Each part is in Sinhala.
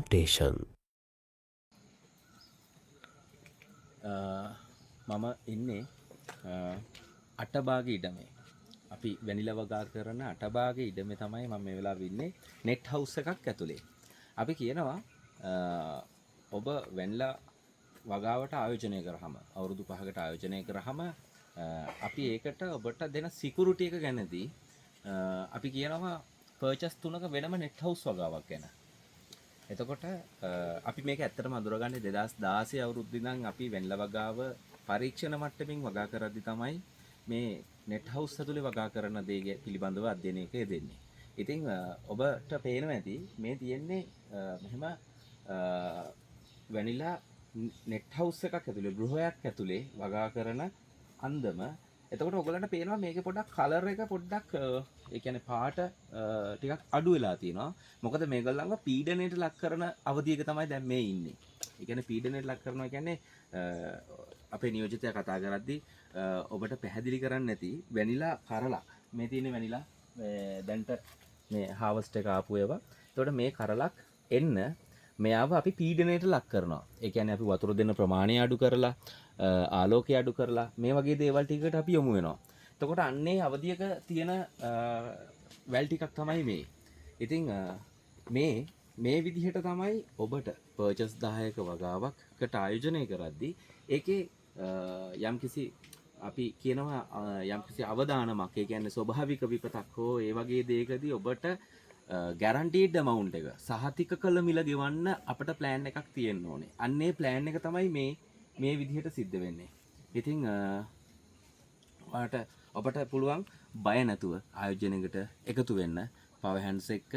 Plantation. මම ඉන්නේ අටභාග ඉඩමේ. අපි වැනිලා වගා කරන අටභාග ඉඩමේ තමයි මම මේ වෙලාවේ ඉන්නේ, නෙට් හවුස් එකක් ඇතුලේ. අපි කියනවා ඔබ වැනිලා වගාවට ආයෝජනය කරාම, අවුරුදු 5කට ආයෝජනය කරාම, අපි ඒකට ඔබට දෙන සිකියුරිටි එක ගැනදී අපි කියනවා පර්චස් තුනක වෙනම නෙට් හවුස් වගාවක් ගැන. එතකොට අපි මේක ඇත්තටම අඳුරගන්නේ 2016 අවුරුද්දේ ඉඳන් අපි වැනිලා වගාව පරීක්ෂණ මට්ටමින් වගා කරද්දි තමයි මේ නෙට් හවුස් ඇතුලේ වගා කරන දේ පිළිබඳව අධ්‍යයනයක යෙදෙන්නේ. ඉතින් ඔබට පේනවා ඇති මේ තියෙන්නේ මෙහෙම වැනිලා නෙට් හවුස් එකක් ඇතුලේ, ගෘහයක් ඇතුලේ වගා කරන අන්දම. එතකොට ඔයගොල්ලන්ට පේනවා මේකේ පොඩ්ඩක් කලර් එක පොඩ්ඩක්, ඒ කියන්නේ පාට ටිකක් අඩු වෙලා තියෙනවා. මොකද මේගොල්ලන්ව පීඩනයට ලක් කරන අවධියක තමයි දැන් මේ ඉන්නේ. ඒ කියන්නේ පීඩනයට ලක් කරනවා කියන්නේ, අපේ නියෝජිතයා කතා කරද්දි ඔබට පැහැදිලි කරන්න නැති වැනිලා කරලක්. මේ තියෙන වැනිලා දැන්ට මේ හාවස්ට් එක ආපු ඒවා. එතකොට මේ කරලක් එන්න මෙයාව අපි පීඩනයට ලක් කරනවා. ඒ කියන්නේ අපි වතුර දෙන ප්‍රමාණය අඩු කරලා, ආලෝකය අඩු කරලා, මේ වගේ දේවල් ටිකකට අපි යොමු වෙනවා. එතකොට අන්නේ අවධියක තියෙන වැල් ටිකක් තමයි මේ. ඉතින් මේ විදිහට තමයි ඔබට පර්චස් 10ක වගාවකට ආයෝජනය කරද්දී ඒකේ යම්කිසි අපි කියනවා යම්කිසි අවදානමක්, ඒ කියන්නේ ස්වභාවික විපතක් හෝ ඒ වගේ දෙයකදී ඔබට ගැරන්ටීඩ් ඇමවුන්ට් එක සහතික කළ මිල ගෙවන්න අපට ප්ලෑන් එකක් තියෙන්න ඕනේ. අන්න ඒ ප්ලෑන් එක තමයි මේ විදිහට සිද්ධ වෙන්නේ. ඉතින් ඔබට පුළුවන් බය නැතුව ආයෝජනයකට එකතු වෙන්න පවර් හැන්ඩ්ස් එක්ක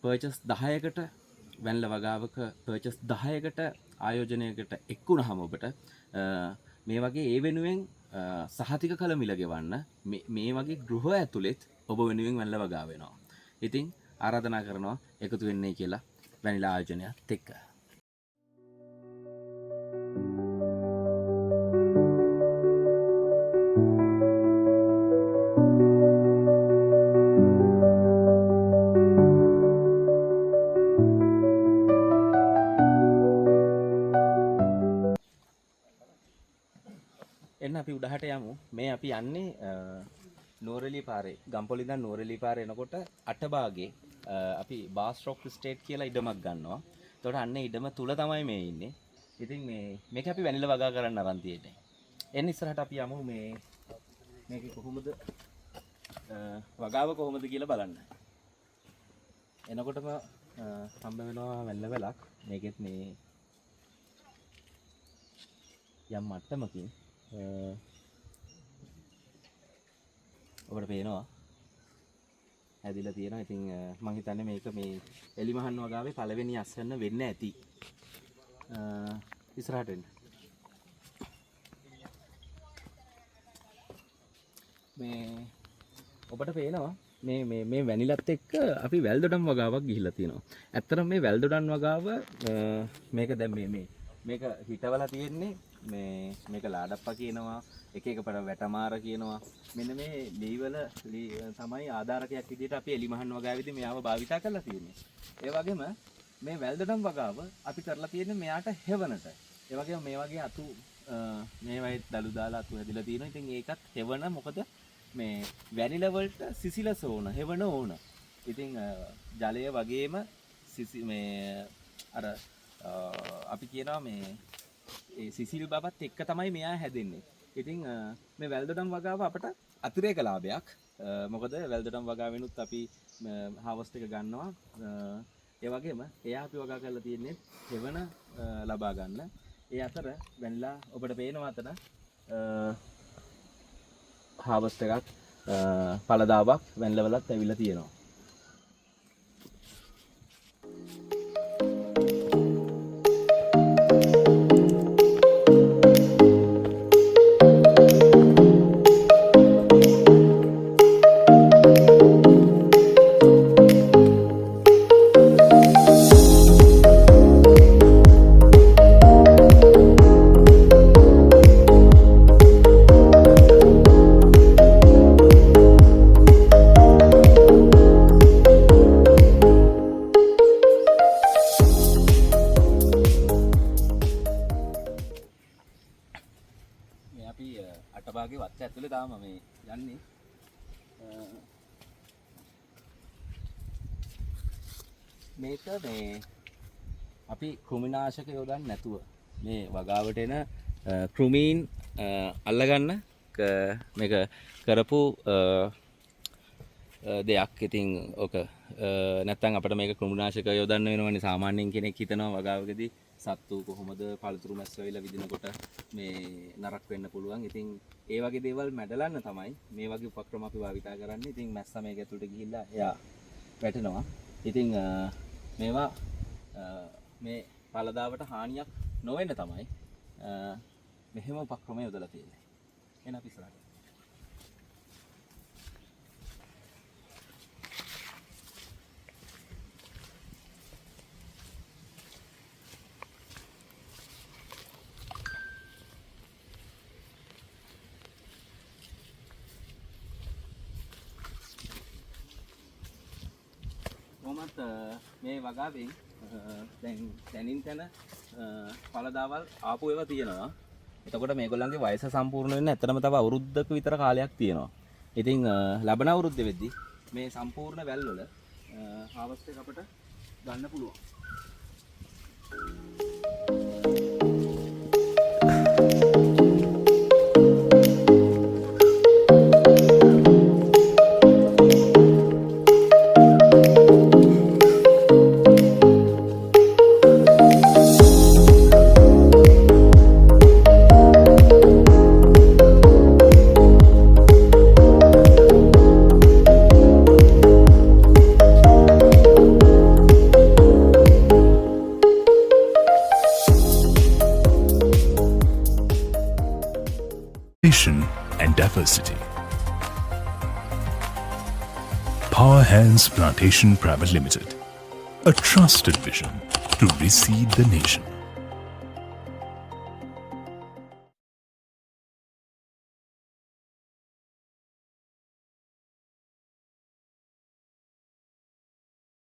පර්චස් 10කට වැනිලා වගාවක පර්චස් 10කට ආයෝජනයකට එක් වුණාම ඔබට මේ වගේ ඒ වෙනුවෙන් සහතික කළ මිල ගෙවන්න මේ වගේ ගෘහ ඇතුළෙත් ඔබ වෙනුවෙන් වැනිලා වගා වෙනවා. ඉතින් ආරාධනා කරනවා එකතු වෙන්නේ කියලා වැනිලා ආයෝජනයත් එක්ක. එන්න අපි උඩහට යමු. මේ අපි යන්නේ නුවරඑළිය පාරේ, ගම්පොළ ඉඳන් නුවරඑළිය පාරේ එනකොට අටභාගේ අපි බාස් රොක් ස්ටේට් කියලා ඉඩමක් ගන්නවා. එතකොට අන්න ඉඩම තුල තමයි මේ ඉන්නේ. ඉතින් මේක අපි වැනිලා වගා කරන්න අරන් තියෙන්නේ. එන්න ඉස්සරහට අපි යමු මේකේ කොහොමද වගාව කොහොමද කියලා බලන්න. එනකොටම හම්බ වෙනවා වැනිලා වැලක්. මේකෙත් මේ යම් මට්ටමකින් ඔබට පේනවා හැදිලා තියෙනවා. ඉතින් මං හිතන්නේ මේක මේ එලිමහන් වගාවේ පළවෙනි අස්වැන්න වෙන්න ඇති. ඉස්සරහට එන්න. මේ ඔබට පේනවා මේ වැනිලත් එක්ක අපි වැල්දොඩම් වගාවක් ගිහිල්ලා තියෙනවා. ඇත්තටම මේ වැල්දොඩම් වගාව මේක දැන් මේ මේක හිටවලා තියෙන්නේ මේක ලාඩප්පා කියනවා, එක එක පಡ වැටමාර කියනවා. මෙන්න මේ ලීවල ලී තමයි ආධාරකයක් විදිහට අපි එලිමහන් වගාවේදී මෙයාව භාවිතා කරලා තියෙන්නේ. ඒ වගේම මේ වැල්දොඩම් වගාව අපි කරලා තියෙන්නේ මෙයාට හෙවණට. ඒ වගේම මේ වගේ අතු මේවයිත් දලු දාලා අතු හැදිලා තියෙනවා. ඉතින් ඒකත් හෙවණ, මොකද මේ වැනිලා වලට සිසිලස ඕන, හෙවණ ඕන. ඉතින් ජලය වගේම මේ අර අපි කියනවා මේ ඒ සිසිල් බවත් එක්ක තමයි මෙයා හැදෙන්නේ. ඉතින් මේ වැල්දොඩම් වගාව අපට අතිරේක ලාභයක්. මොකද වැල්දොඩම් වගාවෙනුත් අපි හාවස්ට් එක ගන්නවා. ඒ වගේම එයා අපි වගා කරලා තියෙන්නේ හෙවණ ලබා ගන්න. ඒ අතර වැනිලා ඔබට පේනවා අතන හාවස්ට් එකක් පළදාවක් වැනිලා වලත් ඇවිල්ලා තියෙනවා. වගේ වත්ත ඇතුලේ තාම මේ යන්නේ. මේක මේ අපි කෘමිනාශක යොදන්නේ නැතුව මේ වගාවට එන කෘමීන් අල්ලගන්න මේක කරපු දෙයක්. ඉතින් ඔක නැත්තම් අපිට මේක කෘමිනාශක යොදන්න වෙනවනේ. සාමාන්‍යයෙන් කෙනෙක් හිතනවා වගාවකදී සත්තු කොහොමද පළතුරු මැස්ස වෙලා විදිනකොට මේ නරක වෙන්න පුළුවන්. ඉතින් ඒ වගේ දේවල් මැඩලන්න තමයි මේ වගේ උපක්‍රම අපි භාවිතා කරන්නේ. ඉතින් මැස්ස මේක ඇතුළට ගිහිල්ලා එයා වැටෙනවා. ඉතින් මේවා මේ පළදාවට හානියක් නොවෙන්න තමයි මෙහෙම උපක්‍රම යොදලා තියෙන්නේ. එන අපි ඉස්සරහට. කොහොමත් මේ වගාවෙන් දැන් තැනින් තැන පළදාවල් ආපු ඒවා තියෙනවා. එතකොට මේගොල්ලන්ගේ වයස සම්පූර්ණ වෙන්න ඇත්තටම තව අවුරුද්දක විතර කාලයක් තියෙනවා. ඉතින් ලබන අවුරුද්ද වෙද්දි මේ සම්පූර්ණ වැල් වල හාවස්ට් එක අපිට ගන්න පුළුවන්. Innovation and diversity. Powerhands Plantation Private Limited, a trusted vision to reseed the nation.